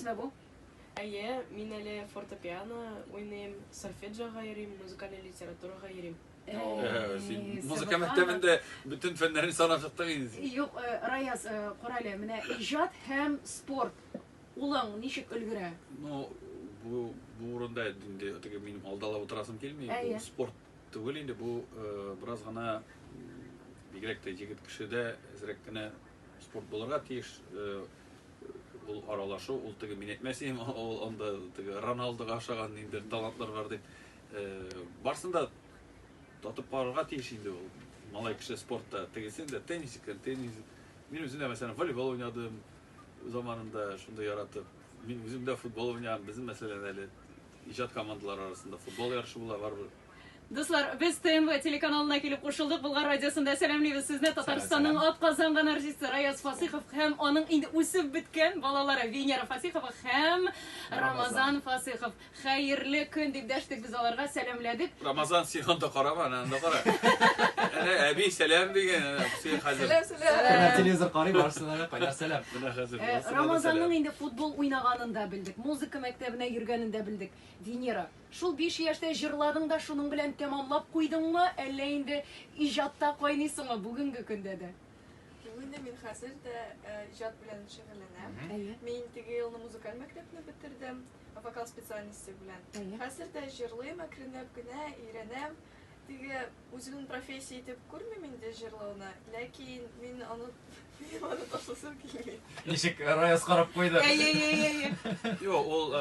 Бу? Әйе, мин әле фортепиано уйныйм, сольфеджиога йөрим, музыкальный литературага йөрим. Син музыка мәктәбендә бөтен фәннәрне санап чыктың инде син. Юк, Раяз, карале, менә иҗат һәм спорт. Улың ничек өлгерә? Ну, бу бу урында инде теге минем алдалап утырасым килми. Бу спорт түгел инде, бу бераз гына бигрәк тә егет кешедә әзрәк кенә спорт булырга тиеш. Ул аралашу, ул теге мин әйтмәс идем, ул анда теге Роналдога охшаган ниндидер талантлар бар дип. Барсын да татып карарга тиеш инде ул. Малай кеше спортта тегесен дә, теннис икән, теннис. Мин үзем дә, мәсәлән, волейбол уйнадым заманында, шундый яратып. Мин үзем дә футбол уйнадым. Безнең, мәсәлән, әле иҗат командалары арасында футбол ярышы була барыбер. Дуслар, без ТНВ телеканалына килеп кушылдык. Болгар радиосында сәламлибез сезне. Татарстанның атказанган артисты Раяз Фасыйхов һәм аның инде үсеп беткән балалары Венера Фасыйхова һәм Рамазан Фасыйхов. Хәерле көн дип дәштек без аларга, сәламләдек. Рамазан, син анда карама, әнә анда кара. Әнә әби сәлам дигән, әнә син хәзер. Сәлам, сәлам. Кемнәр телевизор карый, барысына да кайнар сәлам. Менә хәзер барысына да Рамазанның сәлам. инде футбол уйнаганын да белдек, музыка мәктәбенә йөргәнен дә белдек. Венера, Шул 5 яшьтә җырладың да шуның белән тәмамлап куйдыңмы, әллә инде иҗатта кайныйсыңмы бүгенге көндә дә? Юк инде, мин хәзер дә иҗат белән шөгыльләнәм. Мин теге елны музыкаль мәктәпне бетердем, вокал специальности белән. Хәзер дә җырлыйм, әкренләп кенә өйрәнәм. Теге үземнең профессия итеп күрмим инде җырлауны, ләкин мин аны минем аны ташласым килми. Ничек Раяз карап куйды. Әйе, әйе, әйе. Юк, ул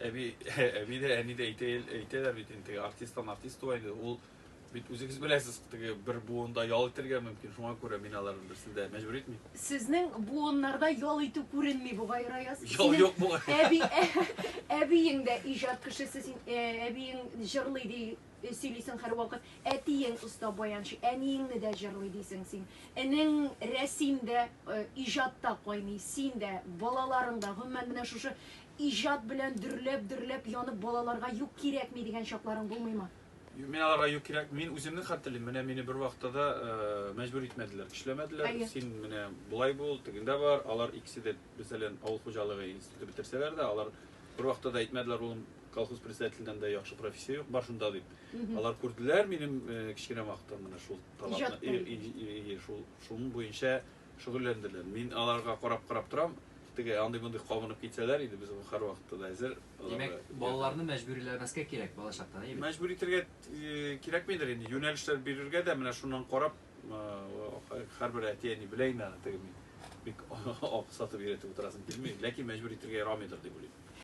әби, әби дә, әни дә әйтә, әйтәләр бит инде, теге артисттан артист туа инде. Ул бит үзегез беләсез, теге бер буында ял итәргә мөмкин, шуңа күрә мин аларның берсен дә мәҗбүр итмим. Сезнең буыннарда ял итү күренми бугай, Раяз. Ял Синең юк бугай. Әби, әбиең дә иҗат кешесе, син әбиең җырлый ди, сөйлисең һәрвакыт. Әтиең оста баянчы, әниеңне дә җырлый дисең син. Энең Рәсим дә иҗатта кайный, син дә, балаларың да, гомумән, менә шушы иҗат белән дөрләп-дөрләп янып балаларга юк кирәкми дигән чакларың булмыймы? Мин аларга юк кирәк, мин үземне хәтерлим, менә мине бер вакытта да мәҗбүр итмәделәр, көчләмәделәр. Син менә болай бул, тегендә бар. Алар икесе дә, мәсәлән, авыл хуҗалыгы институты бетерсәләр дә, алар бер вакытта да әйтмәделәр, улым, колхоз председателеннән дә яхшы профессия юк, бар шунда дип. Алар күрделәр минем кечкенә вакыттан менә шул талантны, шул шуның буенча шөгыльләнделәр. Мин аларга карап-карап торам, теге андый-мондый кабынып китсәләр инде, без һәрвакытта да әзер. Димәк, балаларны мәҗбүриләмәскә кирәк балачактан, әйе бит? Мәҗбүр итәргә кирәкмидер инде, юнәлешләр бирергә дә, менә шуннан карап, һәрбер әти-әни белә инде аны, теге мин бик аксатып өйрәтеп утырасым килми, ләкин мәҗбүр итәргә ярамыйдыр дип уйлыйм.